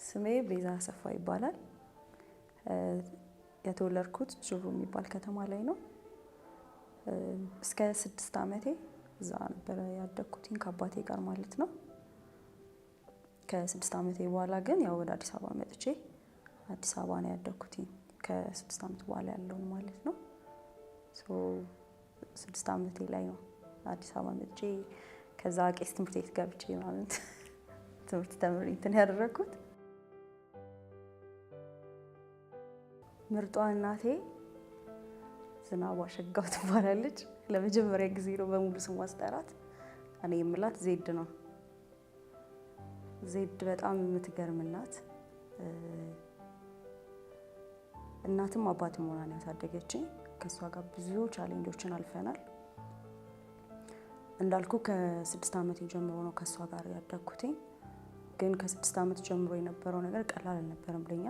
ስሜ ቤዛ አሰፋ ይባላል። የተወለድኩት ጅሩ የሚባል ከተማ ላይ ነው። እስከ 6 ዓመቴ እዛ ነበረ ያደግኩትኝ ከአባቴ ጋር ማለት ነው። ከ6 ዓመቴ በኋላ ግን ያው ወደ አዲስ አበባ መጥቼ አዲስ አበባ ነው ያደግኩትኝ ከ6 ዓመት በኋላ ያለውን ማለት ነው። So 6 ዓመቴ ላይ ነው አዲስ አበባ መጥቼ ከዛ ቄስ ትምህርት ቤት ገብቼ ምናምን ትምህርት ተምሬ እንትን ያደረኩት። ምርጧ እናቴ ዝናቧ ሸጋው ትባላለች። ለመጀመሪያ ጊዜ ነው በሙሉ ስሟ ስጠራት። እኔ የምላት ዜድ ነው። ዜድ በጣም የምትገርም እናት፣ እናትም አባትም ሆና ነው ያሳደገችኝ። ከእሷ ጋር ብዙ challenge ኦችን አልፈናል። እንዳልኩ ከ6 ዓመት ጀምሮ ነው ከእሷ ጋር ያደግኩትኝ። ግን ከ6 ዓመት ጀምሮ የነበረው ነገር ቀላል አልነበረም ለኛ።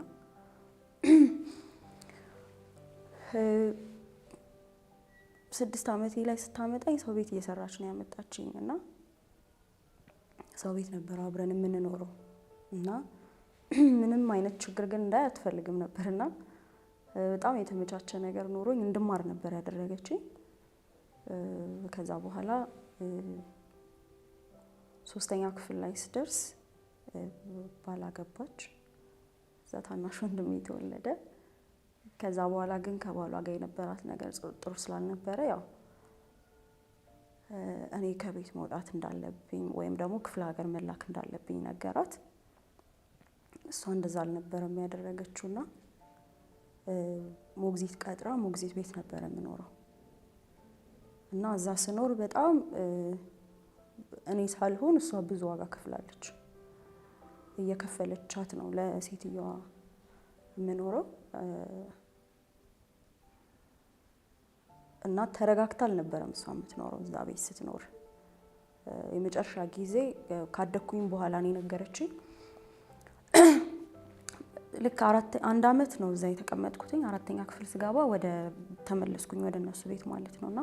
6 ዓመቴ ላይ ስታመጣኝ ሰው ቤት እየሰራች ነው ያመጣችኝ እና ሰው ቤት ነበር አብረን የምንኖረው እና ምንም አይነት ችግር ግን እንዳይ አትፈልግም ነበርና በጣም የተመቻቸ ነገር ኖሮኝ እንድማር ነበር ያደረገችኝ። ከዛ በኋላ 3ኛ ክፍል ላይ ስደርስ ባል አገባች። እዛ ታናሽ ወንድሜ ተወለደ። ከዛ በኋላ ግን ከባሏ ጋር የነበራት ነገር ጥሩ ስላልነበረ ያው እኔ ከቤት መውጣት እንዳለብኝ ወይም ደግሞ ክፍለ ሀገር መላክ እንዳለብኝ ነገራት። እሷ እንደዛ አልነበረም ያደረገችውና ሞግዚት ቀጥራ ሞግዚት ቤት ነበር የምኖረው እና እዛ ስኖር በጣም እኔ ሳልሆን እሷ ብዙ ዋጋ ከፍላለች። እየከፈለቻት ነው ለሴትየዋ የምኖረው እና ተረጋግታ አልነበረም እሷ የምትኖረው እዛ ቤት ስትኖር። የመጨረሻ ጊዜ ካደኩኝ በኋላ ነው የነገረችኝ። ልክ 1 ዓመት ነው እዛ የተቀመጥኩትኝ። 4ኛ ክፍል ስገባ ወደ ተመለስኩኝ ወደ እነሱ ቤት ማለት ነውና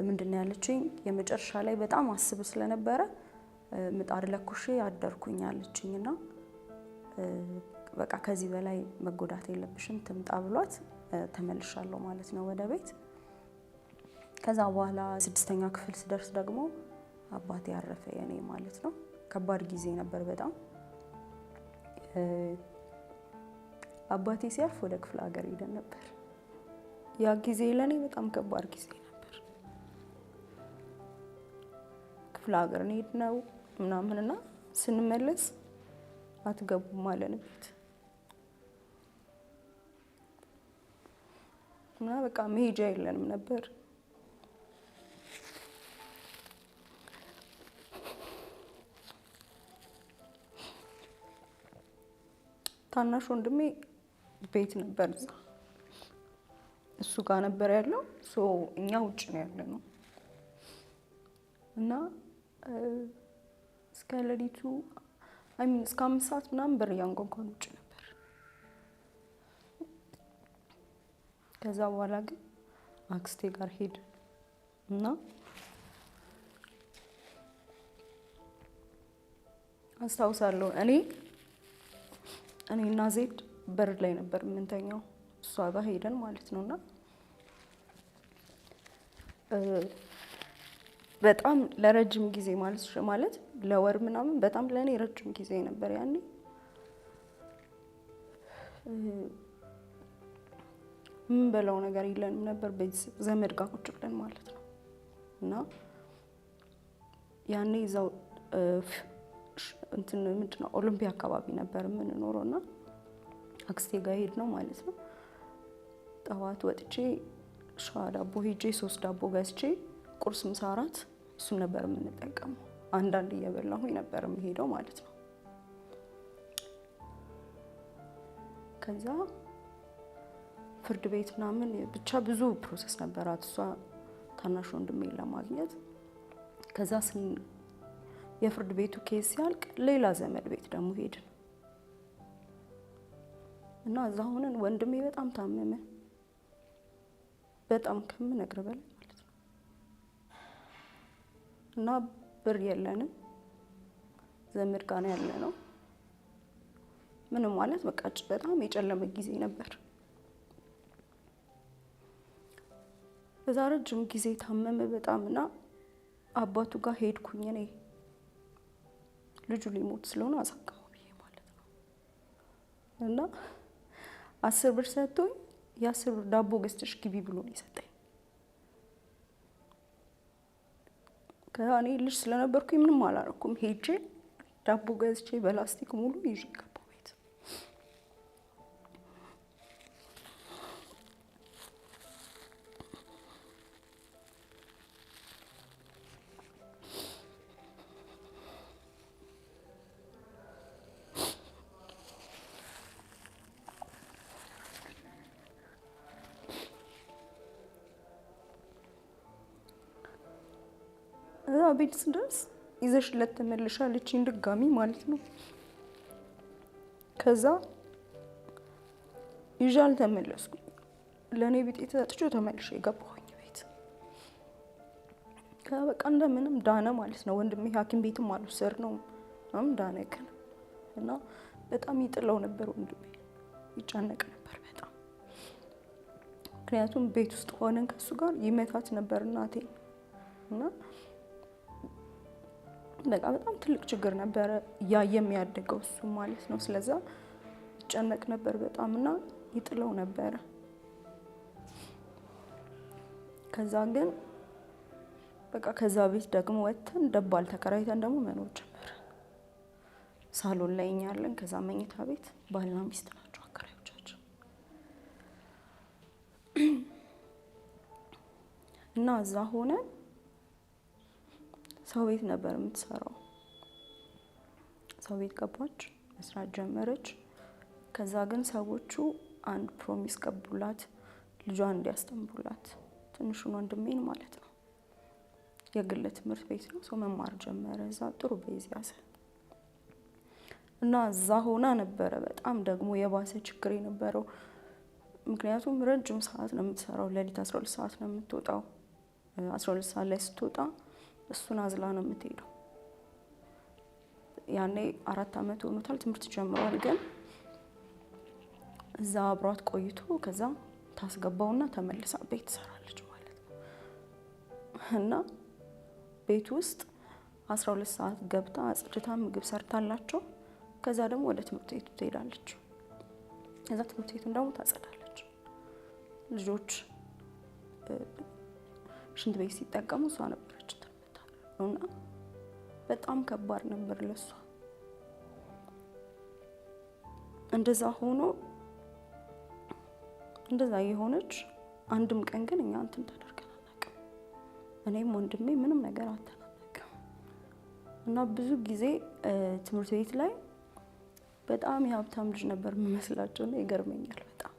ምንድነው ያለችኝ የመጨረሻ ላይ በጣም አስብ ስለነበረ ምጣድ ለኩሼ አደርኩኝ አለችኝና በቃ ከዚህ በላይ መጎዳት የለብሽም ትምጣ ብሏት ተመልሻለሁ ማለት ነው ወደ ቤት። ከዛ በኋላ 6ኛ ክፍል ስደርስ ደግሞ አባቴ አረፈ የኔ ማለት ነው። ከባድ ጊዜ ነበር በጣም። አባቴ ሲያርፍ ወደ ክፍለ ሀገር ሄደን ነበር። ያ ጊዜ ለኔ በጣም ከባድ ጊዜ ነበር። ክፍለ ሀገር ነው የሄድነው ምናምንና ስንመለስ አትገቡም አለን ቤት እና በቃ መሄጃ የለንም ነበር። ታናሽ ወንድሜ ቤት ነበር እዛ እሱ ጋር ነበር ያለው። so እኛ ውጭ ነው ያለነው እና እስከ ሌሊቱ እስከ 5 ሰዓት ምናምን በር እያንኳኳን ውጭ ነበር። ከዛ በኋላ ግን አክስቴ ጋር ሄድ እና አስታውሳለሁ እኔና ዜድ በር ላይ ነበር የምንተኛው እሷ ጋር ሄደን ማለት ነውና በጣም ለረጅም ጊዜ ማለት ለወር ምናምን በጣም ለኔ ረጅም ጊዜ ነበር ያኔ። ምን በላው ነገር የለንም ነበር ቤት ዘመድ ጋር ቁጭ ብለን ማለት ነው። እና ያኔ እዛው እንትን ምንድነው ኦሎምፒያ አካባቢ ነበር የምንኖረውና አክስቴ ጋር ሄድ ነው ማለት ነው። ጠዋት ወጥቼ ሸዋ ዳቦ ሄጄ 3 ዳቦ ገዝቼ ቁርስ ምሳ እራት እሱን ነበር የምንጠቀመው። አንዳንድ እየበላሁኝ ነበር የምሄደው ማለት ነው። ከዛ ፍርድ ቤት ምናምን ብቻ ብዙ process ነበራት እሷ ታናሽ ወንድሜን ለማግኘት። ከዛ የፍርድ ቤቱ case ሲያልቅ ሌላ ዘመድ ቤት ደግሞ ሄድን እና እዛ ሆነን ወንድሜ በጣም ታመመ። በጣም ከምነግርህ በላይ ማለት ነው። እና ብር የለንም፣ ዘመድ ጋር ነው ያለነው። ምንም ማለት በቃ በጣም የጨለመ ጊዜ ነበር። በዛ ረጅም ጊዜ ታመመ በጣም እና አባቱ ጋር ሄድኩኝ እኔ ልጁ ሊሞት ስለሆነ አሳክመው ብዬ ማለት ነው። እና 10 ብር ሰጥቶኝ የ10 ብር ዳቦ ገዝተሽ ግቢ ብሎ ነው የሰጠኝ። ከእኔ ልጅ ስለነበርኩኝ ምንም አላረኩም። ሄጄ ዳቦ ገዝቼ በላስቲክ ሙሉ ይዤ ገባሁ ቤት። እዛ ቤት ስደርስ ይዘሽለት ተመልሻለችኝ ድጋሚ ማለት ነው። ከዛ ይዤ አልተመለስኩም። ለእኔ ቢጤ ተሰጥቼው ተመልሼ የገባሁኝ ቤት። ከዛ በቃ እንደምንም ዳነ ማለት ነው። ወንድሜ ሐኪም ቤትም አልወሰድነውም ምናምን ዳነ ግን እና በጣም ይጥለው ነበር ወንድሜ፣ ይጨነቅ ነበር በጣም። ምክንያቱም ቤት ውስጥ ሆነን ከሱ ጋር ይመታት ነበር እናቴ እና በቃ በጣም ትልቅ ችግር ነበረ እያየ የሚያደገው እሱ ማለት ነው። ስለዛ ይጨነቅ ነበር በጣም እና ይጥለው ነበረ። ከዛ ግን በቃ ከዛ ቤት ደግሞ ወጥተን ደባል ተከራይተን ደግሞ መኖር ጀመረ። ሳሎን ላይ እኛ አለን፣ ከዛ መኝታ ቤት ባልና ሚስት ናቸው አከራዮቻችን። እና እዛ ሆነ ሰው ቤት ነበር የምትሰራው። ሰው ቤት ገባች፣ መስራት ጀመረች። ከዛ ግን ሰዎቹ አንድ promise ገቡላት፣ ልጇን እንዲያስተምሩላት ትንሹን ወንድሜን ማለት ነው። የግል ትምህርት ቤት ነው፣ ሰው መማር ጀመረ እዛ ጥሩ base ያዘ። እና እዛ ሆና ነበረ በጣም ደግሞ የባሰ ችግር የነበረው። ምክንያቱም ረጅም ሰዓት ነው የምትሰራው፣ ሌሊት 12 ሰዓት ነው የምትወጣው። 12 ሰዓት ላይ ስትወጣ እሱን አዝላ ነው የምትሄደው። ያኔ 4 ዓመት ሆኖታል ትምህርት ጀምሯል። ግን እዛ አብሯት ቆይቶ ከዛ ታስገባውና ተመልሳ ቤት ትሰራለች ማለት ነው። እና ቤት ውስጥ 12 ሰዓት ገብታ አጽድታ ምግብ ሰርታላቸው ከዛ ደግሞ ወደ ትምህርት ቤቱ ትሄዳለች። ከዛ ትምህርት ቤቱን ደግሞ ታጸዳለች። ልጆች ሽንት ቤት ሲጠቀሙ እሷ ነበረች እና በጣም ከባድ ነበር ለሷ። እንደዛ ሆኖ እንደዛ የሆነች አንድም ቀን ግን እኛ እንትን ተደርገን አናውቅም። እኔም ወንድሜ ምንም ነገር አተናናቅም። እና ብዙ ጊዜ ትምህርት ቤት ላይ በጣም የሀብታም ልጅ ነበር የምመስላቸው እና ይገርመኛል በጣም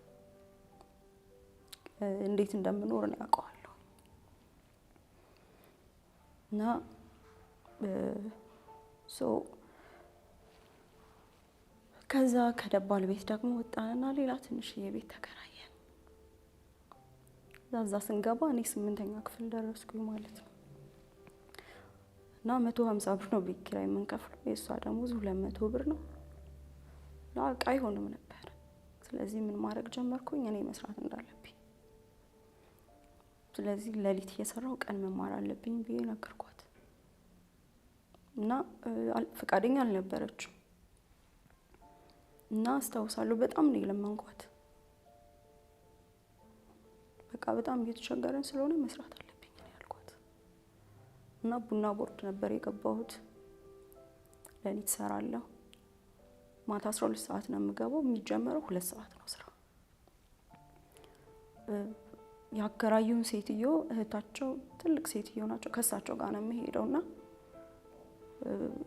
እንዴት እንደምኖር ነው ያውቀዋለሁ። እና so ከዛ ከደባል ቤት ደግሞ ወጣንና ሌላ ትንሽዬ ቤት ተከራየን። እዛ ስንገባ እኔ 8ኛ ክፍል ደረስኩኝ ማለት ነው። እና 150 ብር ነው ቤት ኪራይ የምንከፍለው፣ የእሷ ደሞዝ 200 ብር ነው። እና እቃ አይሆንም ነበር። ስለዚህ ምን ማድረግ ጀመርኩኝ? እኔ መስራት እንዳለብኝ። ስለዚህ ሌሊት እየሰራሁ ቀን መማር አለብኝ ብዬ ነገርኳት። እና ፈቃደኛ አልነበረችም። እና አስታውሳለሁ በጣም ነው የለመንኳት። በቃ በጣም እየተቸገረን ስለሆነ መስራት አለብኝ ነው ያልኳት። እና ቡና ቦርድ ነበር የገባሁት። ሌሊት እሰራለሁ። ማታ 12 ሰዓት ነው የምገባው። የሚጀመረው 2 ሰዓት ነው ስራ። ያከራዩን ሴትዮ እህታቸው ትልቅ ሴትዮ ናቸው። ከእሳቸው ጋር ነው የምሄደውና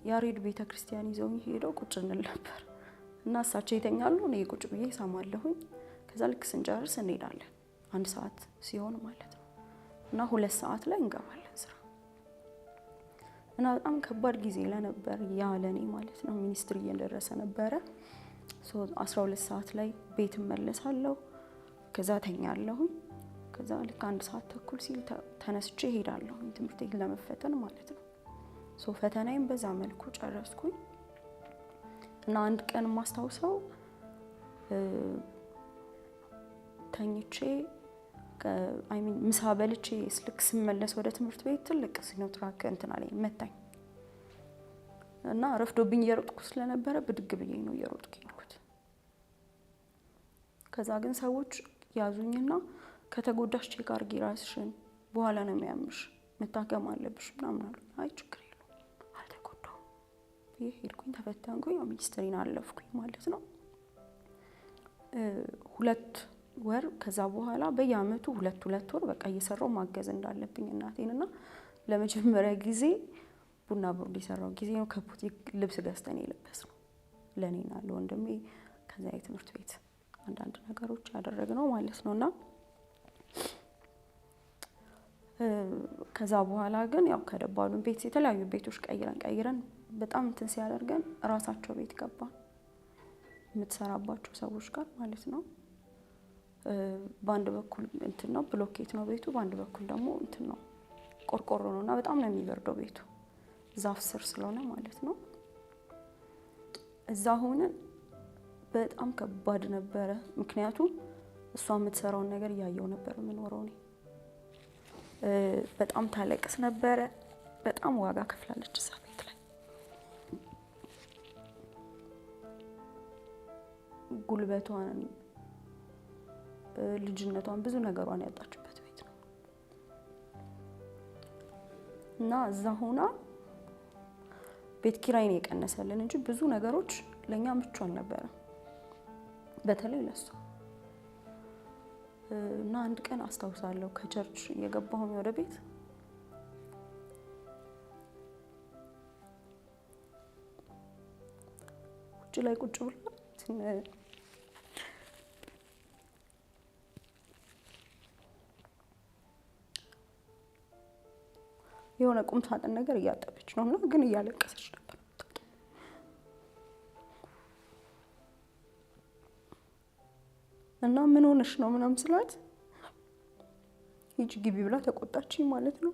ያሬድ ቤተክርስቲያን ይዘውኝ ሄደው ቁጭ እንል ነበር። እና እሳቸው ይተኛሉ፣ እኔ ቁጭ ብዬ እሰማለሁኝ። ከዛ ልክ ስንጨርስ እንሄዳለን፣ 1 ሰዓት ሲሆን ማለት ነው። እና 2 ሰዓት ላይ እንገባለን ስራ። እና በጣም ከባድ ጊዜ ለነበር ያ ለኔ ማለት ነው። ሚኒስትሪ እየደረሰ ነበረ። 12 ሰዓት ላይ ቤት እመለሳለሁ። ከዛ ተኛለሁኝ። ከዛ ልክ 1 ሰዓት ተኩል ሲል ተነስቼ እሄዳለሁ ትምህርት ቤት ለመፈተን ማለት ነው። ፈተናዬን በዛ መልኩ ጨረስኩኝ። እና አንድ ቀን የማስታውሰው ተኝቼ I mean ምሳ በልቼ ስልክ ስመለስ ወደ ትምህርት ቤት ትልቅ ሲኖትራክ እንትን አለኝ መታኝ እና ረፍዶብኝ እየሮጥኩ ስለነበረ ብድግ ብዬ ነው እየሮጥኩ የሄድኩት። ከዛ ግን ሰዎች ያዙኝና ከተጎዳሽ check አድርጊ ራስሽን፣ በኋላ ነው የሚያምሽ፣ መታከም አለብሽ ምናምን አሉ። አይ ችግር የለውም አልተጎዳሁም ብዬ ሄድኩኝ፣ ተፈተንኩኝ፣ ያው ሚኒስትሪን አለፍኩኝ ማለት ነው። 2 ወር ከዛ በኋላ በየአመቱ 2 2 ወር በቃ እየሰራው ማገዝ እንዳለብኝ እናቴን እና ለመጀመሪያ ጊዜ ቡና ቦርድ የሰራው ጊዜ ነው። ከቡቲክ ልብስ ገዝተን የለበስነው ለኔና ለወንድሜ። ከዛ የትምህርት ቤት አንዳንድ ነገሮች ያደረግነው ማለት ነውና ከዛ በኋላ ግን ያው ከደባሉን ቤት የተለያዩ ቤቶች ቀይረን ቀይረን በጣም እንትን ሲያደርገን ራሳቸው ቤት ገባ የምትሰራባቸው ሰዎች ጋር ማለት ነው። በአንድ በኩል እንትን ነው ብሎኬት ነው ቤቱ፣ በአንድ በኩል ደግሞ እንትን ነው ቆርቆሮ ነውና በጣም ነው የሚበርደው ቤቱ ዛፍ ስር ስለሆነ ማለት ነው። እዛ ሆነን በጣም ከባድ ነበረ። ምክንያቱም እሷ የምትሰራውን ነገር እያየው ነበር የምኖረው እኔ። በጣም ታለቅስ ነበረ። በጣም ዋጋ ከፍላለች እዛ ቤት ላይ። ጉልበቷን፣ ልጅነቷን፣ ብዙ ነገሯን ያጣችበት ቤት ነው እና እዛ ሆና ቤት ኪራይ ነው የቀነሰልን እንጂ ብዙ ነገሮች ለኛ ምቹ አልነበረም፣ በተለይ ለሷ። እና አንድ ቀን አስታውሳለሁ ከ church እየገባሁኝ ወደ ቤት ውጭ ላይ ቁጭ ብላ የሆነ ቁም ሳጥን ነገር እያጠበች ነው እና ግን እያለቀሰች ነበር። እና ምን ሆነሽ ነው ምናምን ስላት ሂጂ ግቢ ብላ ተቆጣችኝ ማለት ነው።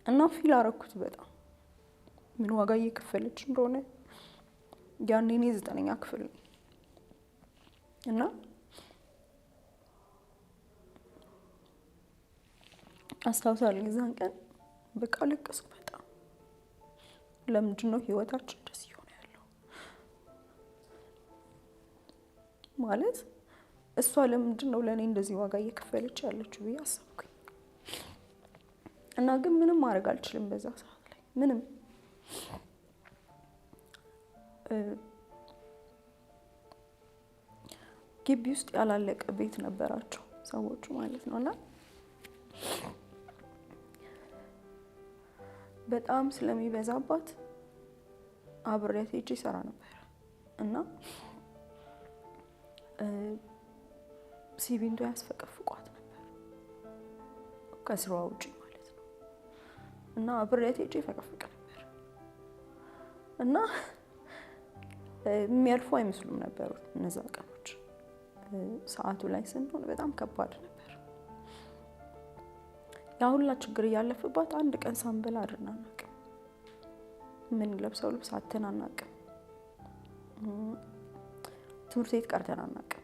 እና ፊል አረኩት በጣም ምን ዋጋ እየከፈለች እንደሆነ። ያኔ እኔ 9ኛ ክፍል ነኝ እና አስታውሳለሁ የዛን ቀን በቃ አለቀስኩ በጣም። ለምንድን ነው ህይወታችን እንደዚህ እየሆነ ያለው? ማለት እሷ ለምንድን ነው ለእኔ እንደዚህ ዋጋ እየከፈለች ያለችው ብዬ አሰብኩኝ። እና ግን ምንም ማድረግ አልችልም በዛ ሰዓት ላይ ምንም። ግቢ ውስጥ ያላለቀ ቤት ነበራቸው ሰዎቹ ማለት ነው። እና በጣም ስለሚበዛባት አብሬያት ሄጄ እሰራ ነበር እና ሲሚንቶ ያስፈቀፍቋት ነበር ከስራዋ ውጪ ማለት ነው። እና አብሬያት ሄጄ ፈቀፍቅ ነበር እና የሚያልፉ አይመስሉም ነበሩ እነዛ ቀኖች። ሰዓቱ ላይ ስንሆን በጣም ከባድ ነበር። ያ ሁላ ችግር እያለፈባት አንድ ቀን ሳንበላ አድረን አናውቅም። ምን ለብሰው ልብስ አተን አናውቅም። ትምህርት ቤት ቀርተን አናውቅም።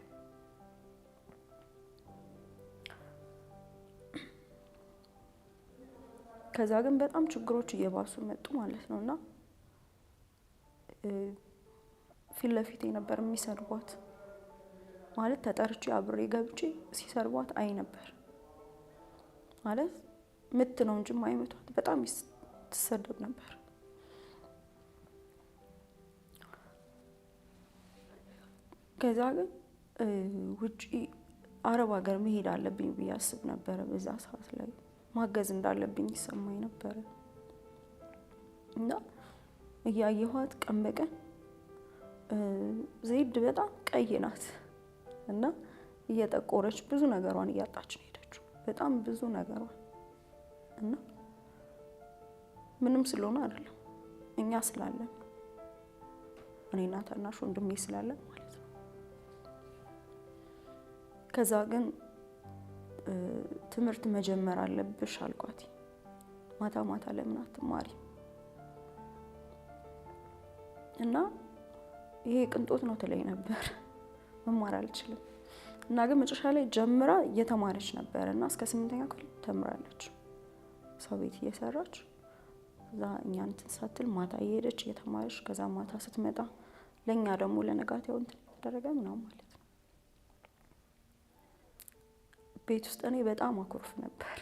ከዛ ግን በጣም ችግሮች እየባሱ መጡ ማለት ነውና ፊት ለፊቴ ነበር የሚሰድቧት። ማለት ተጠርቼ አብሬ ገብቼ ሲሰድቧት አይ ነበር። ማለት ምት ነው እንጂ የማይመቷት በጣም ትሰደብ ነበር። ከዛ ግን ውጪ አረብ ሀገር መሄድ አለብኝ ብዬ አስብ ነበር። በዛ ሰዓት ላይ ማገዝ እንዳለብኝ ይሰማኝ ነበር። እና እያየኋት ቀን በቀን ዘይድ በጣም ቀይ ናት እና እየጠቆረች ብዙ ነገሯን እያጣች ነው የሄደችው። በጣም ብዙ ነገሯን። እና ምንም ስለሆነ አይደለም እኛ ስላለን፣ እኔና ታናሽ ወንድሜ ስላለን ማለት ነው። ከዛ ግን ትምህርት መጀመር አለብሽ አልኳት። ማታ ማታ ለምን አትማሪ? እና ይሄ ቅንጦት ነው ትለኝ ነበር። መማር አልችልም። እና ግን መጨረሻ ላይ ጀምራ እየተማረች ነበር እና እስከ 8ኛ ክፍል ተምራለች። ሰው ቤት እየሰራች እዛ እኛ እንትን ሳትል ማታ እየሄደች እየተማረች፣ ከዛ ማታ ስትመጣ ለእኛ ደግሞ ለነጋታው እንትን የተደረገ ምናምን ማለት ነው። ቤት ውስጥ እኔ በጣም አኩርፍ ነበር።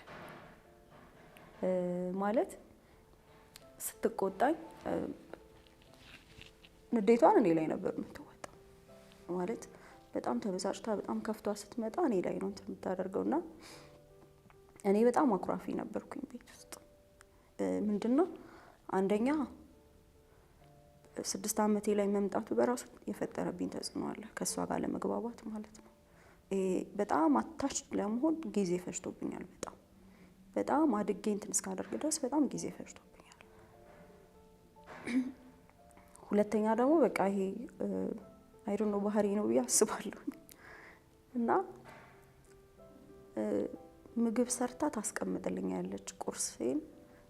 ማለት ስትቆጣኝ ንዴቷን እኔ ላይ ነበር የምትወጣው። ማለት በጣም ተበሳጭታ በጣም ከፍቷ ስትመጣ እኔ ላይ ነው እንትን የምታደርገው እና እኔ በጣም አኩራፊ ነበርኩኝ ቤት ውስጥ። ምንድነው አንደኛ 6 ዓመቴ ላይ መምጣቱ በራሱ የፈጠረብኝ ተጽዕኖ አለ፣ ከእሷ ጋር ለመግባባት ማለት ነው። በጣም attach ለመሆን ጊዜ ፈጅቶብኛል። በጣም በጣም አድጌ እንትን እስካደርግ ድረስ በጣም ጊዜ ፈጅቶብኛል። ሁለተኛ ደግሞ በቃ ይሄ I don't know ባህሪ ነው ብዬ አስባለሁ። እና ምግብ ሰርታ ታስቀምጥልኛለች ቁርሴን፣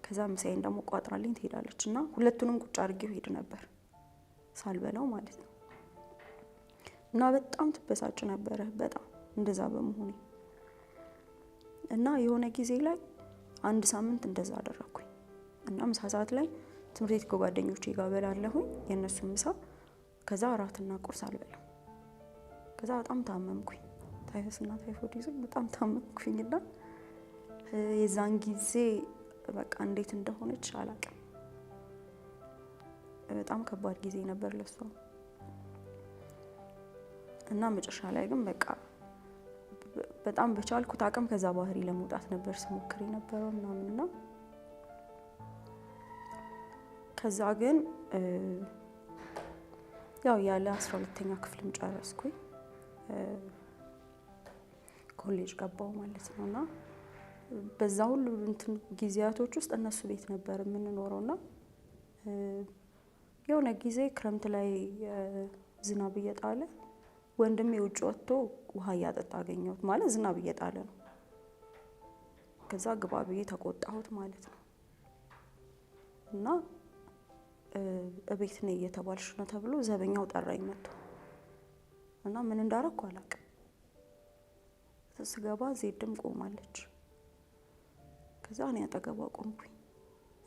ከዛ ምሳዬን ደግሞ ቋጥራልኝ ትሄዳለች። እና ሁለቱንም ቁጭ አድርጌው ሄድ ነበር ሳልበላው ማለት ነው። እና በጣም ትበሳጭ ነበረ በጣም እንደዛ በመሆኔ። እና የሆነ ጊዜ ላይ አንድ ሳምንት እንደዛ አደረኩኝ። እና ምሳ ሰዓት ላይ ትምህርት ቤት ከጓደኞቼ ጋር በላለሁኝ የእነሱን ምሳ፣ ከዛ እራትና ቁርስ አልበላም። ከዛ በጣም ታመምኩኝ፣ ታይፈስና ታይፎይድ ይዞኝ በጣም ታመምኩኝ። እና የዛን ጊዜ በቃ እንዴት እንደሆነች አላውቅም። በጣም ከባድ ጊዜ ነበር ለሷ። እና መጨረሻ ላይ ግን በቃ በጣም በቻልኩት አቅም ከዛ ባህሪ ለመውጣት ነበር ስሞክር የነበረው ምናምን። እና ከዛ ግን ያው ያለ 12ኛ ክፍልም ጨረስኩኝ፣ ኮሌጅ ገባው ማለት ነው። እና በዛ ሁሉ እንትን ጊዜያቶች ውስጥ እነሱ ቤት ነበር የምንኖረው። እና የሆነ ጊዜ ክረምት ላይ ዝናብ እየጣለ ወንድሜ ውጭ ወጥቶ ውሃ እያጠጣ አገኘሁት። ማለት ዝናብ እየጣለ ነው። ከዛ ግባ ብዬ ተቆጣሁት ማለት ነው። እና እቤት ነይ እየተባልሽ ነው ተብሎ ዘበኛው ጠራኝ መጥቶ። እና ምን እንዳረኩ አላውቅም። ስገባ ዜድም ቆማለች። ከዛ እኔ አጠገቧ ቆምኩኝ።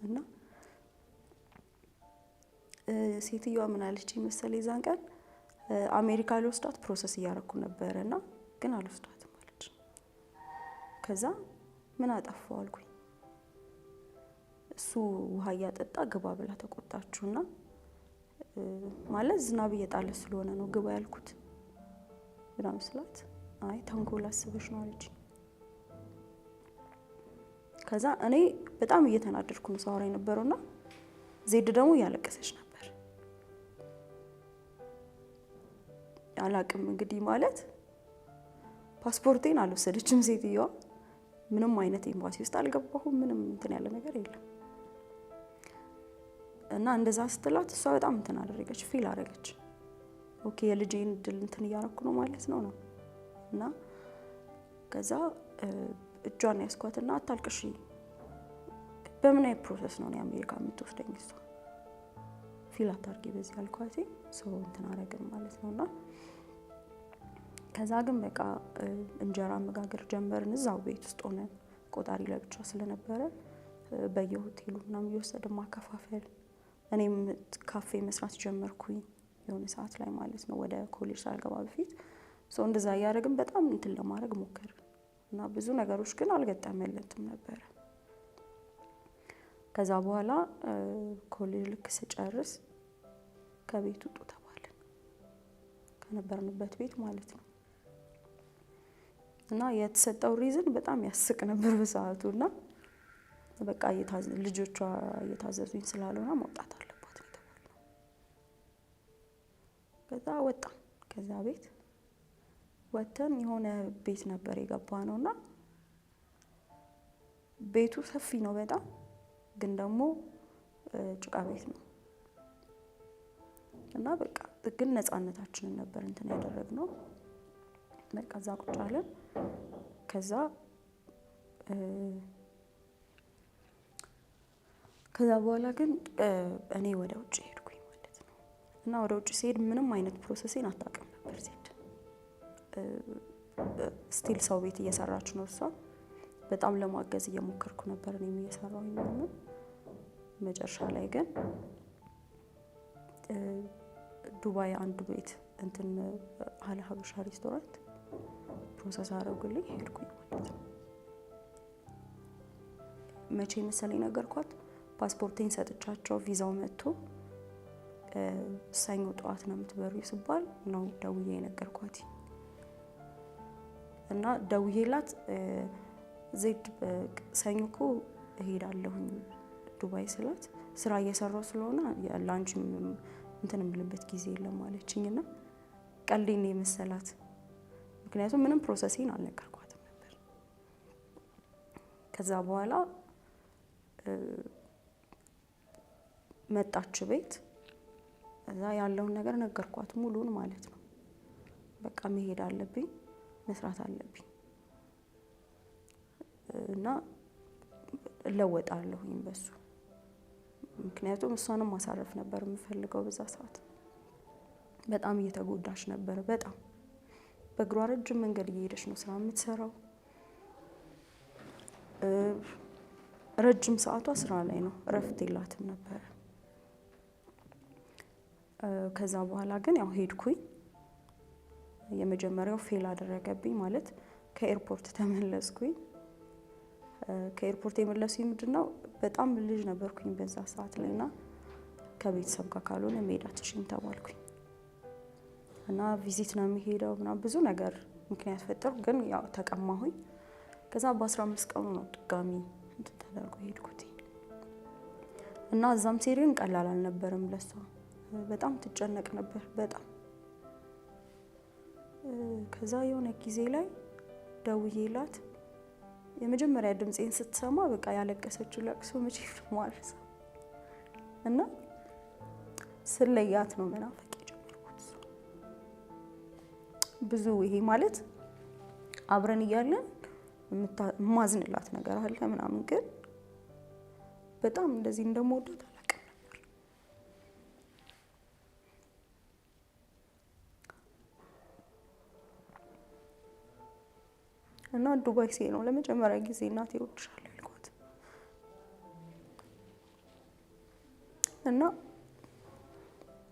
እና ሴትዮዋ ምን አለች መሰለኝ የዛን ቀን፣ አሜሪካ ልወስዳት process እያደረኩ ነበረ እና ግን አልወስዳትም አለች። ከዛ ምን አጠፋው አልኩኝ። እሱ ውሃ እያጠጣ ግባ ብላ ተቆጣችሁና ማለት ዝናብ እየጣለ ስለሆነ ነው ግባ ያልኩት ምናምን ስላት፣ አይ ተንኮል አስበሽ ነው አለች። ከዛ እኔ በጣም እየተናደድኩ ነው ሳወራ የነበረውና ዜድ ደግሞ እያለቀሰች ነበር። አላቅም እንግዲህ ማለት ፓስፖርቴን አልወሰደችም ሴትዮዋ። ምንም አይነት ኤምባሲ ውስጥ አልገባሁም። ምንም እንትን ያለ ነገር የለም። እና እንደዛ ስትላት እሷ በጣም እንትን አደረገች፣ feel አደረገች። Okay የልጄን እድል እንትን እያደረኩ ነው ማለት ነው ነው። እና ከዛ እጇን ያስኳትና አታልቅሺ፣ በምን አይነት process ነው አሜሪካ የምትወስደኝ እሷ፣ feel አታርጊ በዚህ አልኳት። ሰው እንትን አደረግን ማለት ነውና ከዛ ግን በቃ እንጀራ መጋገር ጀመርን እዛው ቤት ውስጥ ሆነን፣ ቆጣሪ ለብቻ ስለነበረ በየሆቴሉ ምናምን እየወሰድን ማከፋፈል። እኔም ካፌ መስራት ጀመርኩኝ የሆነ ሰዓት ላይ ማለት ነው፣ ወደ ኮሌጅ ሳልገባ በፊት። ሰው እንደዛ እያደረግን በጣም እንትን ለማድረግ ሞከርን እና ብዙ ነገሮች ግን አልገጠመለትም ነበረ። ከዛ በኋላ ኮሌጅ ልክ ስጨርስ ከቤት ውጡ ተባልን፣ ከነበርንበት ቤት ማለት ነው። እና የተሰጠው reason በጣም ያስቅ ነበር በሰዓቱ። እና በቃ ልጆቿ እየታዘዙኝ ስላልሆነ መውጣት አለባት ነው የተባልነው። ከዛ ወጣን ከዛ ቤት፣ ወጥተን የሆነ ቤት ነበር የገባነው እና ቤቱ ሰፊ ነው በጣም፣ ግን ደግሞ ጭቃ ቤት ነው። እና በቃ ግን ነፃነታችንን ነበር እንትን ያደረግነው። በቃ እዛ ቁጭ አለን። ከዛ በኋላ ግን እኔ ወደ ውጭ ሄድኩኝ ማለት ነው። እና ወደ ውጭ ሲሄድ ምንም አይነት process ኤን አታውቅም ነበር ዜድ። Still ሰው ቤት እየሰራች ነው እሷ። በጣም ለማገዝ እየሞከርኩ ነበር እኔም እየሰራሁኝ ምናምን። መጨረሻ ላይ ግን ዱባይ አንድ ቤት እንትን አለ ሀበሻ ሬስቶራንት process አደረጉልኝ፣ ሄድኩኝ ማለት ነው። መቼ መሰለኝ ነገርኳት፣ ፓስፖርቴን ሰጥቻቸው ቪዛው መጥቶ ሰኞ ጠዋት ነው የምትበሪው ስባል ነው ደውዬ የነገርኳት። እና ደውዬላት ዜድ ሰኞ እኮ እሄዳለሁኝ ዱባይ ስላት ስራ እየሰራሁ ስለሆነ ለአንቺ እንትን የምልበት ጊዜ የለም አለችኝ። እና ቀልዴን ነው የመሰላት፣ ምክንያቱም ምንም process ኤን አልነገርኳትም ነበር። ከዛ በኋላ መጣች ቤት። እዛ ያለውን ነገር ነገርኳት ሙሉን ማለት ነው። በቃ መሄድ አለብኝ፣ መስራት አለብኝ እና እለወጣለሁኝ በሱ፣ ምክንያቱም እሷንም ማሳረፍ ነበር የምፈልገው በዛ ሰዓት። በጣም እየተጎዳች ነበር። በጣም በእግሯ ረጅም መንገድ እየሄደች ነው ስራ የምትሰራው። ረጅም ሰዓቷ ስራ ላይ ነው፣ እረፍት የላትም ነበረ። ከዛ በኋላ ግን ያው ሄድኩኝ። የመጀመሪያው fail አደረገብኝ፣ ማለት ከ airport ተመለስኩኝ። ከ airport የመለሱኝ ምንድን ነው፣ በጣም ልጅ ነበርኩኝ በዛ ሰዓት ላይ እና ከቤተሰብ ጋር ካልሆነ መሄድ አትችይም ተባልኩኝ። እና visit ነው የሚሄደው ምናምን ብዙ ነገር ምክንያት ፈጠርኩ፣ ግን ያው ተቀማሁኝ። ከዛ በ15 ቀኑ ነው ድጋሚ እንትን ተደርጎ ሄድኩት። እና እዛም ሲሄድ ግን ቀላል አልነበረም ለሷ፣ በጣም ትጨነቅ ነበር በጣም። ከዛ የሆነ ጊዜ ላይ ደውዬላት የመጀመሪያ ድምፄን ስትሰማ በቃ ያለቀሰችው ለቅሶ መቼም ነው የማልረሳው። እና ስለያት ነው መናፈቅ የጀመርኩት። ብዙ ይሄ ማለት አብረን እያለን የማዝንላት ነገር አለ ምናምን፣ ግን በጣም እንደዚህ እንደምወዳት አላውቅም ነበር። እና ዱባይ ስሄድ ነው ለመጀመሪያ ጊዜ እናቴ እወድሻለሁ ያልኳት። እና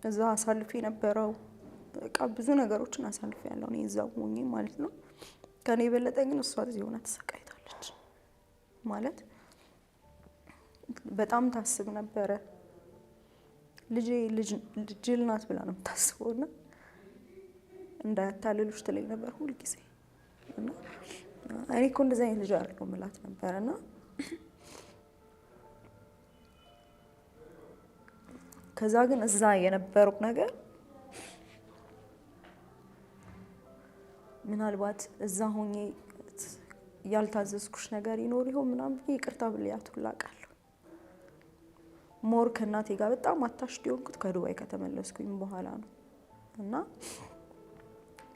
እዛ አሳልፌ የነበረው በቃ ብዙ ነገሮችን አሳልፌ ያለው እኔ እዛው ሆኜ ማለት ነው። ከኔ የበለጠ ግን እሷ እዚህ ሆና ተሰቃይታለች። ማለት በጣም ታስብ ነበረ። ልጄ ጅል ናት ብላ ነው የምታስበው እና እንዳያታልሉሽ ትለኝ ነበር ሁል ጊዜ። እና እኔ እኮ እንደዚህ አይነት ልጅ አይደለሁም እላት ነበር። እና ከዛ ግን እዛ የነበረው ነገር ምናልባት እዛ ሆኜ ያልታዘዝኩሽ ነገር ይኖር ይሆን ምናምን ብዬ ይቅርታ ብያት ሁላ አውቃለሁ። More ከእናቴ ጋር በጣም attached የሆንኩት ከዱባይ ከተመለስኩኝ በኋላ ነው። እና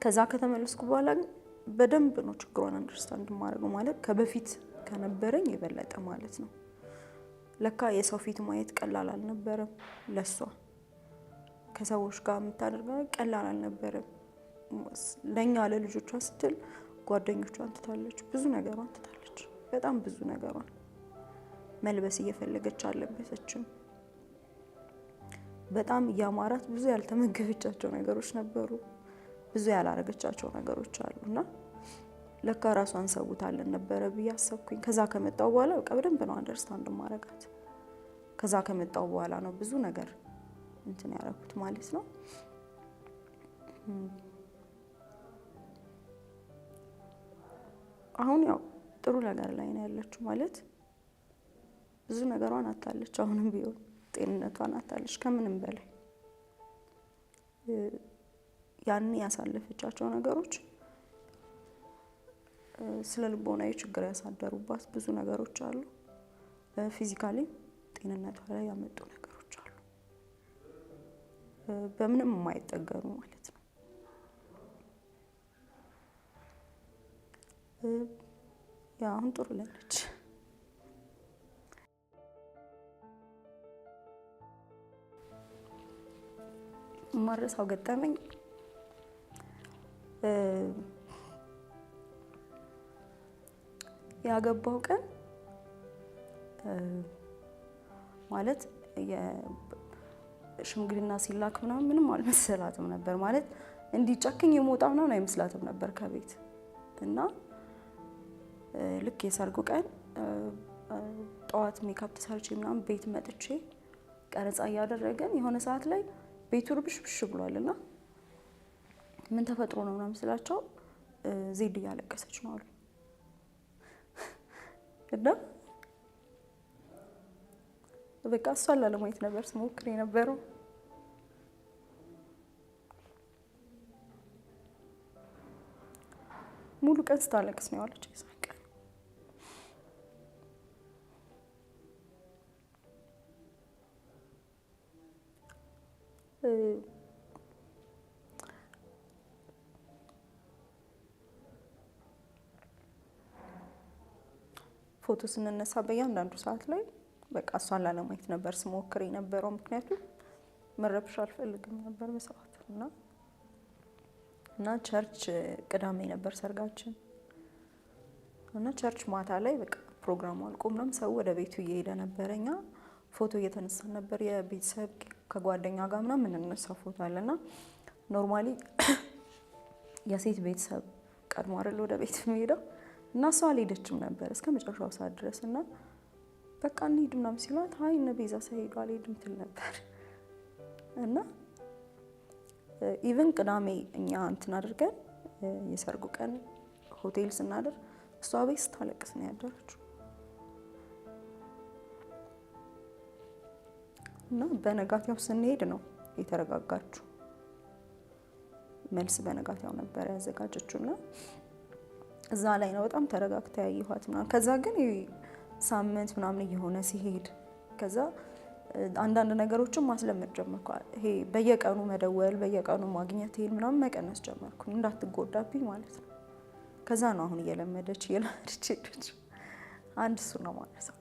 ከዛ ከተመለስኩ በኋላ ግን በደንብ ነው ችግሯን understand የማደርገው፣ ማለት ከበፊት ከነበረኝ የበለጠ ማለት ነው። ለካ የሰው ፊት ማየት ቀላል አልነበረም ለሷ። ከሰዎች ጋር የምታደርገው ቀላል አልነበረም። ለኛ ለልጆቿ ስትል ጓደኞቿን ትታለች፣ ብዙ ነገሯን ትታለች፣ በጣም ብዙ ነገሯን። መልበስ እየፈለገች አልለበሰችም። በጣም እያማራት ብዙ ያልተመገበቻቸው ነገሮች ነበሩ፣ ብዙ ያላረገቻቸው ነገሮች አሉ። እና ለካ ራሷን ሰውታለን ነበረ ብዬ አሰብኩኝ። ከዛ ከመጣው በኋላ በቃ በደንብ ነው understand ማረጋት። ከዛ ከመጣው በኋላ ነው ብዙ ነገር እንትን ያደረኩት ማለት ነው። አሁን ያው ጥሩ ነገር ላይ ነው ያለችው፣ ማለት ብዙ ነገሯን አታለች። አሁንም ቢሆን ጤንነቷን አታለች። ከምንም በላይ ያኔ ያሳለፈቻቸው ነገሮች ስለ ልቦናዊ ችግር ያሳደሩባት ብዙ ነገሮች አሉ። Physically ጤንነቷ ላይ ያመጡ ነገሮች አሉ፣ በምንም የማይጠገኑ ማለት ነው። ያው አሁን ጥሩ ላይ ነች። የማልረሳው ገጠመኝ ያገባው ቀን ማለት ሽምግልና ሲላክ ምናምን ምንም አልመሰላትም ነበር። ማለት እንዲጨክኝ የመውጣ ምናምን አይመስላትም ነበር ከቤት። እና ልክ የሰርጉ ቀን ጠዋት ሜካፕ ተሰርቼ ምናምን ቤት መጥቼ ቀረጻ እያደረገን የሆነ ሰዓት ላይ ቤቱ ርብሽብሽ ብሏልና ምን ተፈጥሮ ነው ምናምን ስላቸው ዜድ እያለቀሰች ነው አሉ። እና በቃ እሷን ላለማየት ነበር ስሞክር የነበረው። ሙሉ ቀን ስታለቅስ ነው ያለችው የዛን ቀን። ፎቶ ስንነሳ በእያንዳንዱ ሰዓት ላይ በቃ እሷን ላለማየት ነበር ስሞክር የነበረው። ምክንያቱም መረብሽ አልፈልግም ነበር በሰዓቱ። እና church ቅዳሜ ነበር ሰርጋችን። እና church ማታ ላይ በቃ ፕሮግራሙ አልቆ ምናምን ሰው ወደ ቤቱ እየሄደ ነበር። እኛ ፎቶ እየተነሳን ነበር፣ የቤተሰብ ከጓደኛ ጋር ምናምን የምንነሳው ፎቶ አለና normally የሴት ቤተሰብ ቀድሞ አይደል ወደ ቤት የሚሄደው፣ እና እሷ አልሄደችም ነበር እስከ መጨረሻው ሰዓት ድረስ። እና በቃ እንሂድ ምናምን ሲሏት አይ እነ ቤዛ ሳይሄዱ አልሄድም ትል ነበር። እና even ቅዳሜ እኛ እንትን አድርገን የሰርጉ ቀን ሆቴል ስናደር እሷ ቤት ስታለቅስ ነው ያደረችው። እና በነጋታው ስንሄድ ነው የተረጋጋችው። መልስ በነጋታው ነበር ያዘጋጀችው እና እዛ ላይ ነው በጣም ተረጋግታ ያየኋት ምናምን። ከዛ ግን ሳምንት ምናምን እየሆነ ሲሄድ ከዛ አንዳንድ ነገሮችን ማስለመድ ጀመርኩ። ይሄ በየቀኑ መደወል፣ በየቀኑ ማግኘት ይሄን ምናምን መቀነስ ጀመርኩ፣ እንዳትጎዳብኝ ማለት ነው። ከዛ ነው አሁን እየለመደች እየለመደች ሄደች። አንድ እሱ ነው ማለት ነው።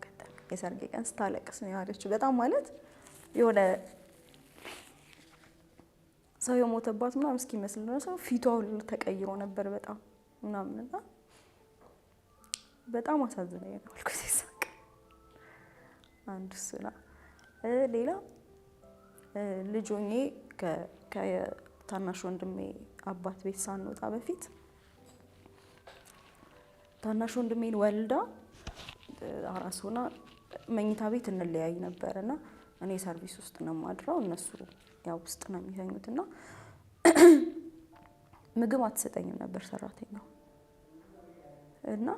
የሰርጌ ቀን ስታለቅስ ነው ያለችው። በጣም ማለት የሆነ ሰው የሞተባት ምናምን እስኪመስል ድረስ ፊቷ ሁሉ ተቀይሮ ነበር በጣም ምናምን፣ እና በጣም አሳዝነኝ ነው አልኩት። ይሳቅ አንድ እሱ ነው። ሌላ ልጅ ሆኜ ከታናሽ ወንድሜ አባት ቤት ሳንወጣ በፊት ታናሽ ወንድሜን ወልዳ አራስ ሆና መኝታ ቤት እንለያይ ነበር። እና እኔ ሰርቪስ ውስጥ ነው የማድረው፣ እነሱ ያው ውስጥ ነው የሚተኙት። እና ምግብ አትሰጠኝም ነበር ሰራተኛው። እና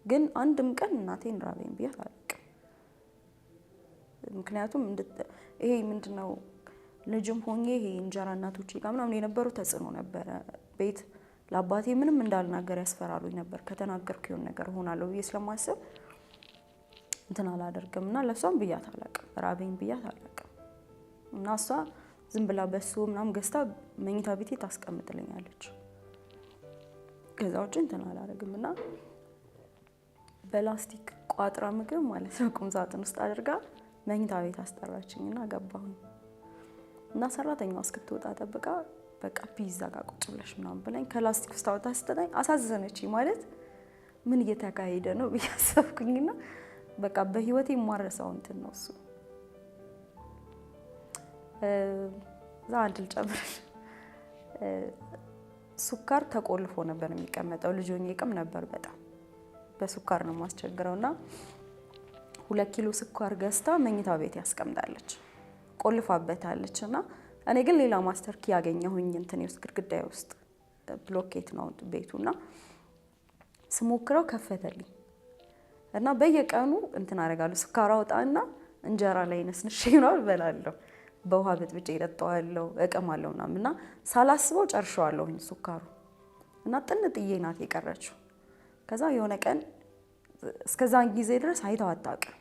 ግን አንድም ቀን እናቴን ራበኝ ብያት አላውቅም። ምክንያቱም ይሄ ምንድነው ልጅም ሆኜ ይሄ እንጀራ እናቶቼ ጋር ምናምን የነበረው ተጽዕኖ ነበረ። ቤት ለአባቴ ምንም እንዳልናገር ያስፈራሩኝ ነበር። ከተናገርኩ የሆነ ነገር እሆናለሁ ብዬ ስለማስብ እንትን አላደርግም። እና ለእሷም ብያት አላውቅም፣ ራበኝ ብያት አላውቅም። እና እሷ ዝም ብላ በሶ ምናምን ገዝታ መኝታ ቤቴ ታስቀምጥልኛለች። ከዛ ውጭ እንትን አላደርግም። እና በላስቲክ ቋጥራ ምግብ ማለት ነው ቁም ሳጥን ውስጥ አድርጋ መኝታ ቤት አስጠራችኝ እና ገባሁኝ። እና ሰራተኛዋ እስክትወጣ ጠብቃ በቃ ፒዛ ጋር ቁጭ ብለሽ ምናምን ብላኝ ከላስቲክ ውስጥ አውጥታ ስትጠኝ አሳዘነችኝ። ማለት ምን እየተካሄደ ነው ብዬ አሰብኩኝና በቃ በህይወቴ የማረሳው እንትን ነው እሱ። እዛ አንድ ልጨምርልሽ። ሱካር ተቆልፎ ነበር የሚቀመጠው። ልጅ ሆኜ እቅም ነበር በጣም፣ በሱካር ነው የማስቸግረው። እና 2 ኪሎ ስኳር ገዝታ መኝታ ቤት ያስቀምጣለች፣ ቆልፋበታለች። እና እኔ ግን ሌላ master key ያገኘሁኝ እንትን ውስጥ ግድግዳዬ ውስጥ፣ ብሎኬት ነው ቤቱና፣ ስሞክረው ከፈተልኝ። እና በየቀኑ እንትን አደርጋለሁ፣ ስኳር አወጣና እንጀራ ላይ ነስንሼ ምናምን እበላለሁ። በውሃ በጥብጬ እጠጣዋለሁ፣ እቅማለሁ ምናምን። እና ሳላስበው ጨርሼዋለሁኝ ስኳሩ እና ጥንጥዬ ናት የቀረችው። ከዛ የሆነ ቀን እስከዛን ጊዜ ድረስ አይተው አታውቅም።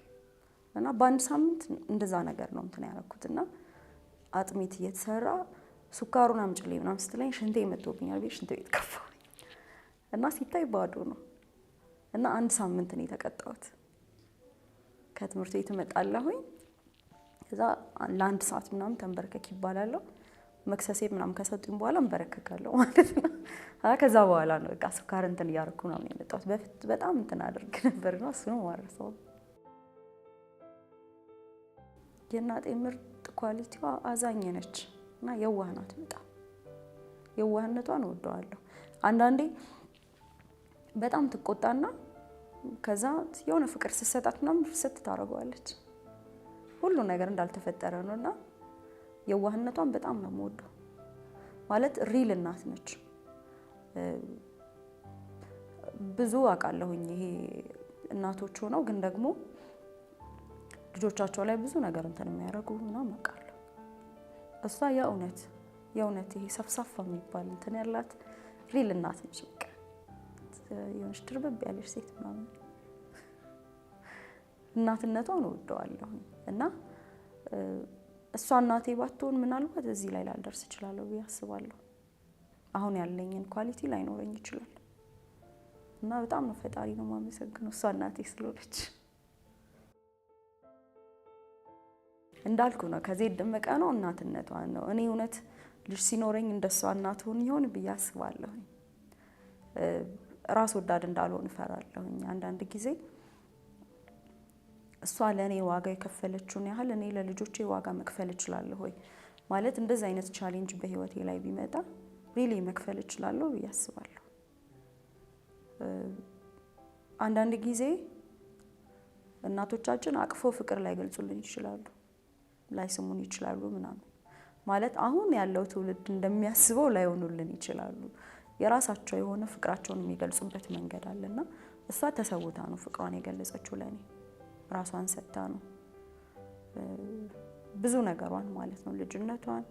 እና በአንድ ሳምንት እንደዛ ነገር ነው እንትን ያደረኩት። እና አጥሚት እየተሰራ ሱካሩን አምጪልኝ ምናምን ስትለኝ ሽንቴ መጥቶብኛል ብዬ ሽንት ቤት ገባሁኝ። እና ሲታይ ባዶ ነው። እና አንድ ሳምንት ነው የተቀጣሁት። ከትምህርት ቤት እመጣለሁኝ፣ ከዛ ለአንድ ሰዓት ምናምን ተንበርከክ ይባላለሁ። መክሰሴ ምናምን ከሰጡኝ በኋላ እንበረከካለሁ ማለት ነው። ከዛ በኋላ ነው በቃ ስኳር እንትን እያደረኩ ምናምን የመጣሁት። በፊት በጣም እንትን አደርግ ነበር ነው፣ እሱ ነው ማረሰው። የእናቴ ምርጥ quality ዋ አዛኝ ነች እና የዋህ ናት። በጣም የዋህነቷን እወደዋለሁ። አንዳንዴ በጣም ትቆጣና ከዛ የሆነ ፍቅር ስትሰጣት ምናምን ፍስት ታደርገዋለች። ሁሉ ነገር እንዳልተፈጠረ ነው እና የዋህነቷን በጣም ነው የምወደው። ማለት real እናት ነች። ብዙ አውቃለሁኝ ይሄ እናቶች ሆነው ግን ደግሞ ልጆቻቸው ላይ ብዙ ነገር እንትን የሚያደርጉ ምናምን አውቃለሁ። እሷ የእውነት የእውነት ይሄ ሰፍሳፋ የሚባል እንትን ያላት real እናት ነች። በቃ የሆነች ድርብብ ያለች ሴት ምናምን እናትነቷን እወደዋለሁ እና እሷ እናቴ ባትሆን ምናልባት እዚህ ላይ ላልደርስ እችላለሁ ብዬ አስባለሁ። አሁን ያለኝን quality ላይኖረኝ ይችላል እና በጣም ነው ፈጣሪ ነው የማመሰግነው እሷ እናቴ ስለሆነች። እንዳልኩ ነው ከዚህ ደመቀ ነው እናትነቷን ነው። እኔ እውነት ልጅ ሲኖረኝ እንደሷ እናት ሆን ይሆን ብዬ አስባለሁ። ራስ ወዳድ እንዳልሆን እፈራለሁኝ። አንዳንድ ጊዜ እሷ ለእኔ ዋጋ የከፈለችውን ያህል እኔ ለልጆቼ ዋጋ መክፈል እችላለሁ ወይ ማለት እንደዚህ አይነት challenge በህይወቴ ላይ ቢመጣ really መክፈል እችላለሁ ብዬ አስባለሁ። አንዳንድ ጊዜ እናቶቻችን አቅፎ ፍቅር ላይገልጹልን ይችላሉ፣ ላይስሙን ይችላሉ ምናምን ማለት አሁን ያለው ትውልድ እንደሚያስበው ላይሆኑልን ይችላሉ። የራሳቸው የሆነ ፍቅራቸውን የሚገልጹበት መንገድ አለና እሷ ተሰውታ ነው ፍቅሯን የገለጸችው ለኔ፣ ራሷን ሰጥታ ነው ብዙ ነገሯን ማለት ነው፣ ልጅነቷን፣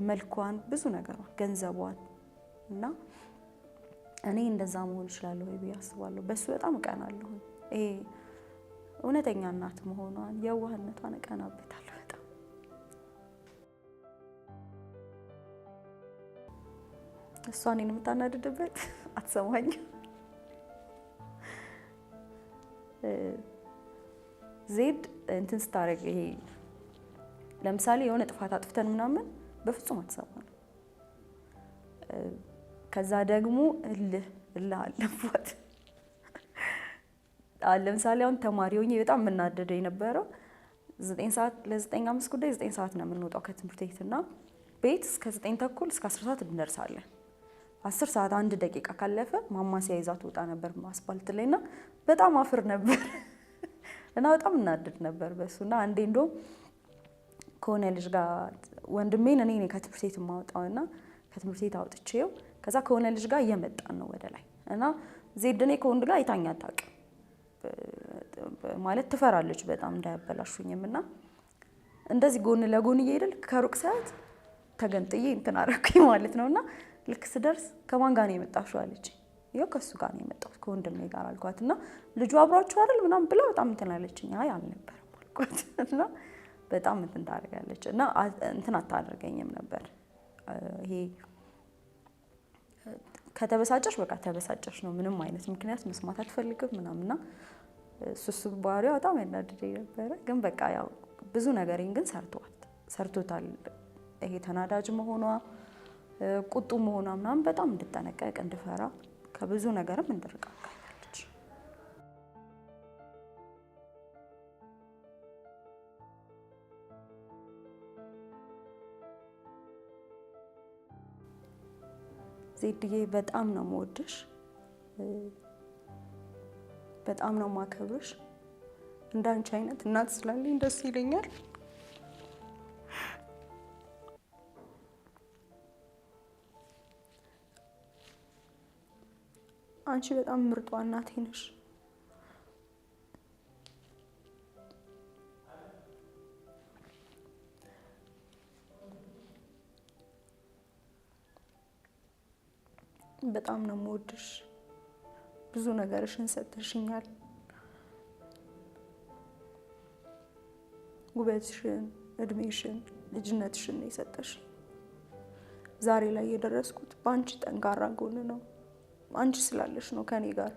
መልኳን፣ ብዙ ነገሯን፣ ገንዘቧን እና እኔ እንደዛ መሆን እችላለሁ ወይ ብዬ አስባለሁ። በሱ በጣም እቀናለሁ። ይሄ እውነተኛ እናት መሆኗን የዋህነቷን እቀናበታለሁ በጣም። እሷ እኔን የምታናድድበት አትሰማኝም። ዜድ እንትን ስታደርግ ይሄ ለምሳሌ የሆነ ጥፋት አጥፍተን ምናምን በፍጹም አትሰማንም። ከዛ ደግሞ እልህ እልህ አለባት። ለምሳሌ አሁን ተማሪ ሆኜ በጣም የምናደደው የነበረው 9 ሰዓት ለ9:05 ጉዳይ 9 ሰዓት ነው የምንወጣው ከትምህርት ቤት እና ቤት እስከ 9:30 እስከ 10 ሰዓት እንደርሳለን። 10 ሰዓት 1 ደቂቃ ካለፈ ማማሲያ ይዛ ትወጣ ነበር አስፋልት ላይ እና በጣም አፍር ነበር እና በጣም እናደድ ነበር በሱና። አንዴ እንደውም ከሆነ ልጅ ጋር ወንድሜን እኔ ነኝ ከትምህርት ቤት የማወጣውና ከትምህርት ቤት አውጥቼው ከዛ ከሆነ ልጅ ጋር እየመጣን ነው ወደ ላይ እና ዜድ እኔ ከወንድ ጋር አይታኝ አታውቅም ማለት ትፈራለች በጣም እንዳያበላሹኝም እና እንደዚህ ጎን ለጎን እየሄድን ከሩቅ ሰዓት ተገንጥዬ እንትን አደረኩኝ ማለት ነውና ልክ ስደርስ ከማን ጋር ነው የመጣሽው አለች። ይኸው ከሱ ጋር ነው የመጣሁት ከወንድሜ ጋር አልኳት እና ልጁ አብሯችሁ አይደል ምናምን ብላ በጣም እንትን አለችኝ። አይ አልነበረም አልኳት እና በጣም እንትን ታደርጋለች እና እንትን አታደርገኝም ነበር። ይሄ ከተበሳጨሽ በቃ ተበሳጨሽ ነው፣ ምንም አይነት ምክንያት መስማት አትፈልግም ምናምንና እሱ ባህሪዋ በጣም ያናድደኝ ነበረ። ግን በቃ ያው ብዙ ነገሬን ግን ሰርቶታል። ይሄ ተናዳጅ መሆኗ ቁጡ መሆኗ ምናምን በጣም እንድጠነቀቅ እንድፈራ ከብዙ ነገርም እንድርቅ አድርጋኛለች። ዜድዬ በጣም ነው የምወድሽ፣ በጣም ነው የማከብርሽ። እንዳንቺ አይነት እናት ስላለኝ ደስ ይለኛል። አንቺ በጣም ምርጧ እናቴ ነሽ። በጣም ነው የምወድሽ። ብዙ ነገርሽን ሰጥተሽኛል። ውበትሽን፣ እድሜሽን፣ ልጅነትሽን ነው የሰጠሽ። ዛሬ ላይ የደረስኩት በአንቺ ጠንካራ ጎን ነው። አንቺ ስላለሽ ነው ከኔ ጋር።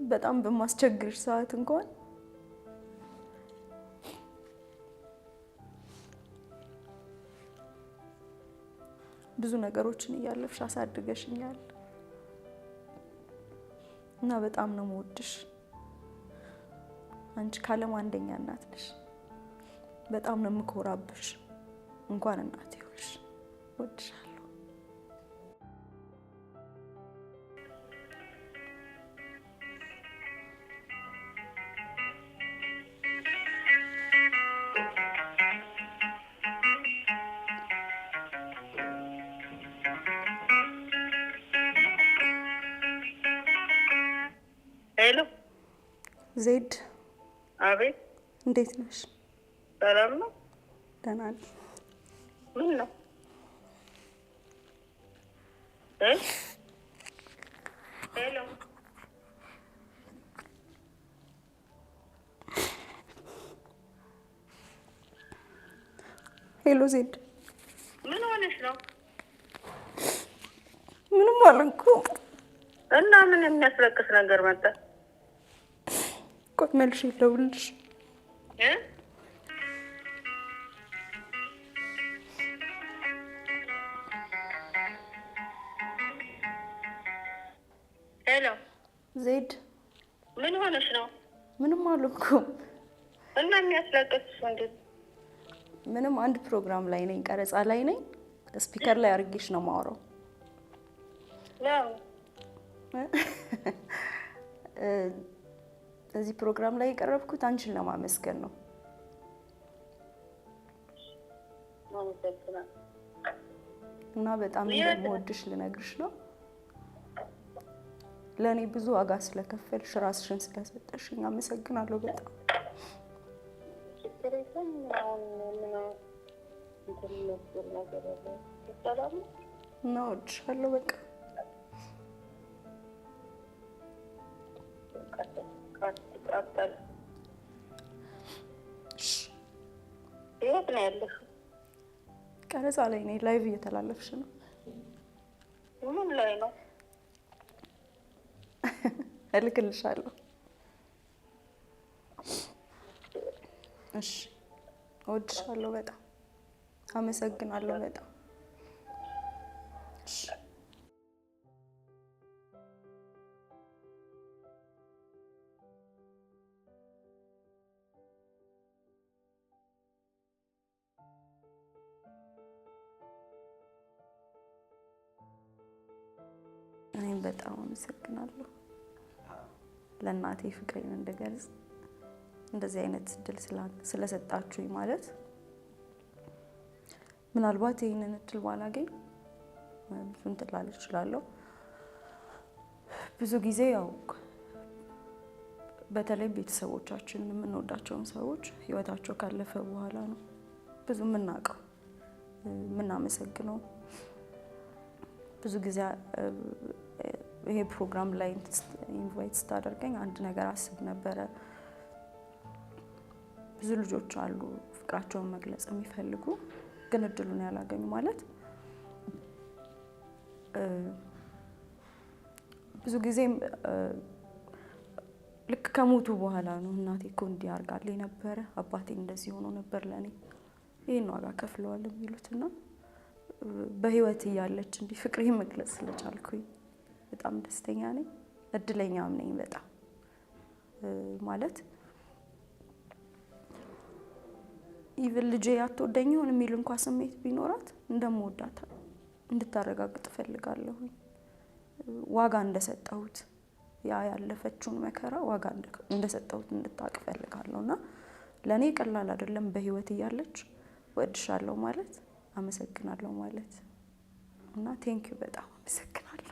በጣም በማስቸግርሽ ሰዓት እንኳን ብዙ ነገሮችን እያለፍሽ አሳድገሽኛል እና በጣም ነው የምወድሽ። አንቺ ከዓለም አንደኛ እናት ነሽ። በጣም ነው የምኮራብሽ። እንኳን እናቴ ሆንሽ። እወድሻለሁ። Hello፣ ዜድ። አቤት። እንዴት ነሽ? ሰላም ነው? ደህና ነኝ። ምን ነው? እ hello፣ Hello ዜድ። ምን ሆነሽ ነው? ምንም አልሆንኩም። እና ምን የሚያስለቅስ ነገር መጣ? ቆይ መልሼ ልደውልልሽ። እ Hello፣ ዜድ። ምን ሆነሽ ነው? ምንም አልሆንኩም። እና የሚያስለቅስሽ እንዴት? ምንም፣ አንድ ፕሮግራም ላይ ነኝ፣ ቀረጻ ላይ ነኝ። Speaker ላይ አድርጌሽ ነው የማወራው። ለምን? እዚህ ፕሮግራም ላይ የቀረብኩት አንቺን ለማመስገን ነው። አመሰግናለሁ። እና በጣም እንደምወድሽ ልነግርሽ ነው። ለእኔ ብዙ ዋጋ ስለከፈልሽ፣ ራስሽን ስለሰጠሽኝ አመሰግናለሁ በጣም። ችግር የለም። አሁን ምን እንትን የሚያስብል ነገር አለ? ሰላም ነው? እና እወድሻለሁ። በቃ። ቃጠል። እሺ። የት ነው ያለሽው? ቀረጻ ላይ ነኝ። Live እየተላለፍሽ ነው። ምን ላይ ነው? እልክልሻለሁ። እሺ፣ እወድሻለሁ በጣም፣ አመሰግናለሁ በጣም። እሺ። እኔም በጣም አመሰግናለሁ። ለእናቴ ፍቅሬን እንድገልጽ እንደዚህ አይነት እድል ስለሰጣችሁኝ። ማለት ምናልባት ይህንን እድል ባላገኝ ብዙ እንትን ላል እችላለሁ። ብዙ ጊዜ ያው በተለይ ቤተሰቦቻችንን፣ የምንወዳቸውን ሰዎች ህይወታቸው ካለፈ በኋላ ነው ብዙ የምናውቀው፣ የምናመሰግነው። ብዙ ጊዜ ይሄ ፕሮግራም ላይ invite ስታደርገኝ አንድ ነገር አስብ ነበረ። ብዙ ልጆች አሉ ፍቅራቸውን መግለጽ የሚፈልጉ ግን እድሉን ያላገኙ። ማለት ብዙ ጊዜ ልክ ከሞቱ በኋላ ነው እናቴ እኮ እንዲህ አድርጋልኝ ነበረ፣ አባቴ እንደዚህ ሆኖ ነበር፣ ለእኔ ይህን ዋጋ ከፍለዋል የሚሉት። እና በህይወት እያለች እንዲህ ፍቅሬን መግለጽ ስለቻልኩኝ በጣም ደስተኛ ነኝ፣ እድለኛም ነኝ በጣም። ማለት even ልጄ አትወደኝ ይሆን የሚል እንኳ ስሜት ቢኖራት እንደምወዳት እንድታረጋግጥ እፈልጋለሁኝ። ዋጋ እንደሰጠሁት፣ ያ ያለፈችውን መከራ ዋጋ እንደሰጠሁት እንድታውቅ እፈልጋለሁ። እና ለእኔ ቀላል አይደለም በህይወት እያለች እወድሻለሁ ማለት፣ አመሰግናለሁ ማለት። እና thank you፣ በጣም አመሰግናለሁ።